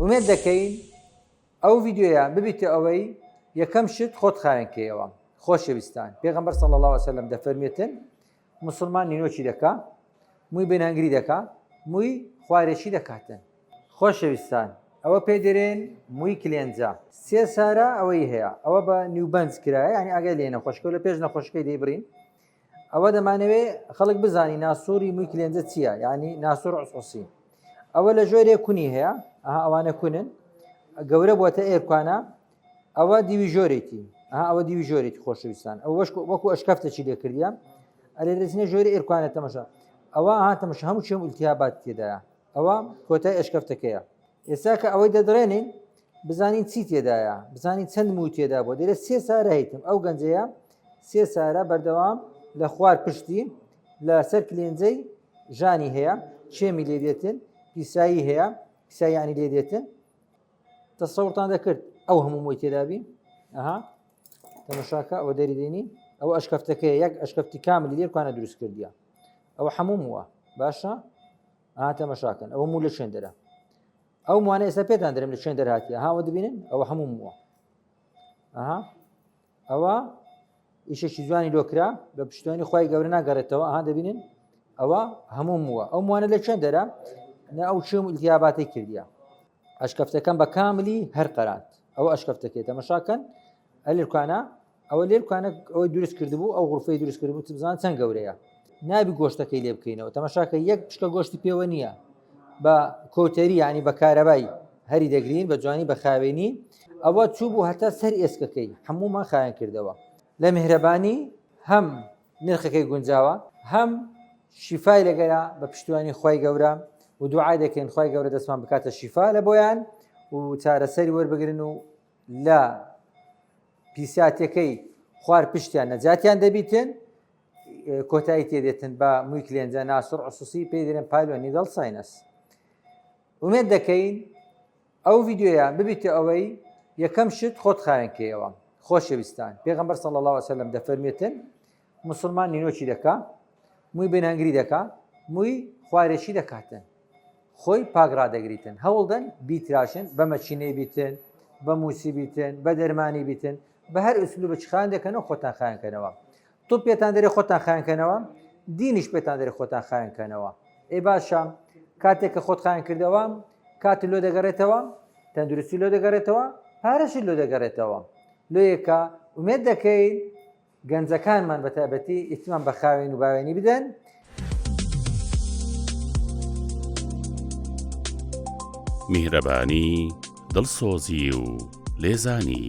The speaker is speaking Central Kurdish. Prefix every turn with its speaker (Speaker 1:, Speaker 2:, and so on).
Speaker 1: ئومێد دەکەین ئەو ڤیدیۆیە ببیتە ئەوەی یەکەم شت خۆت خاوێن کەیەوە. خۆشەویستان پێغەمبەر صلی اللە علیە وسلم دەفەرمێتن موسڵمان نینۆکی دەکا موی بنهنگری دەکا موی خوارێکی دەکاتن. خۆشەویستان ئەوە پێ دەرێن موی کلێنجە. سێ سارە ئەوەی هەیە ئەوە بە نیوبەنج کرایە یانی ئاگای لێ نەخۆشکە لە پێش نەخۆشەکەی دەیبڕین ئەوە دەمانەوێ خەڵک بزانی ناسووری موی کلێنجە چییە یعنی ناسوور عسعسی ئەوە لە ژۆرێ کونی هەیە ئەها ئەوانە کونن گەورە بۆتە ئێرکانە ئەوە دیوی ژۆرێتی ئەها ئەوە دیوی ژۆرێتی خۆشەویستان ئەو وەش وەکو ئەشکەفتەکی لێ کردیە ئەلێ دەچنە ژۆری ئێرکانە تەمەشا ئەوە ها تەمەشا هەموو چێم التهابات تێدایە ئەوە کۆتای ئەشکەفتەکەیە ئێستا کە ئەوەی دەدڕێنین بزانین چی تێدایە بزانین چەند موو تێدا بۆ دێرە سێ سارە هەیتم ئەو گەنجەیە سێ سارە بەردەوام لە خوار پشتی لە سەر کلێنجەی ژانی هەیە چێمی لێ دێتن پیسایی هەیە پیساییانی لێ دێتن تەسەورتان دەکرد ئەو هەموو مووی تێدابی ئەها تەمەشاکە ئەوە دەری دێنی ئەوە ئەشکەفتەکەی یەک ئەشکەفتی کاملی لێرکانە دروست کردیە ئەوە هەموو مووە باشە ئا تەمەشاکەن ئەوە موو لە شوێن دەرە ئەو موانە ئێستا پێتان دەرم لە شوێن دەرهاتیە هاوە دەبینن ئەوە هەموو مووە ئەها ئەوە ئیشێکی جوانی لۆکرا بە پشتوانی خی گەورە ناگەڕێتەوە ئەها دەبینن ئەوە هەموو مووە ئەو موانە لە چێن دەرە نە ئەو چێم التیاباتی کردیە ئەشکەفتەکەم بە کاملی هەر قەرات ئەوە ئەشکەفتەکەی تەمەشاکەن ئەلرکانە ئەوە لێرکانە ئەوەی دروست کردبوو ئەو غرفەی دروست کردبوو بزان چەند گەورەیە نابی گۆشتەکەی لێ بکەینەوە تەمەشاکە یەک پشکە گۆشتی پێوە نییە بە کۆتەری ینی بە کارەبای هەری دەگرین بە جوانی بە خاوێنی ئەوە چوو بوو هەتا سەر ئێسکەکەی هەموومان خایەن کردەوە لە میهرەبانی هەم نرخەکەی گونجاوە هەم شیفای لەگەرا بە پشتیوانی خی گەورە و دوعای دەکەین خی گەورە دەستمان بکاتە شیفا لە بۆیان و چارەسەری وەربگرن و لە پیساتەکەی خوار پشتیان نەجاتیان دەبیتن کۆتایی تێدێتن بە موی کلێنجە ناسر عسوسی پێی دەرێن pilonidal sinus ئومێد دەکەین ئەو ڤیدیۆیە ببیتە ئەوەی یەکەم شت خۆت خاوێن کەیەوە خۆشەویستان پێغەمبەر صلی الله علیه وسلم دەفەرمێتن موسڵمان نینۆکی دەکا موی بنهنگری دەکا موی خوارێکی دەکاتن خۆی پاک ڕادەگریتن هەوڵدەن بیتراشن بە مەچینەی بیتن بە موسی بیتن بە دەرمانی بیتن بە هەر ئوسلوبێکی خاوێن دەکەنەوە خۆتان خاوێن کەنەوە تۆ پێتان دەرێ خۆتان خاوێن کەنەوە دینیش پێتان دەرێ خۆتان خاوێن کەنەوە ئێ باشە کاتێک کە خۆت خاوێن کردەوە کات لۆ دەگەڕێتەوە تەندروستی لۆ دەگەڕێتەوە پارەشت لۆ دەگەڕێتەوە لۆیەکە ئومێد دەکەین گەنجەکانمان بە تایبەتی ئیهتیمام بە خاوێن و باوێنی بدەن.
Speaker 2: میهرەبانی، دڵسۆزی و لێزانی.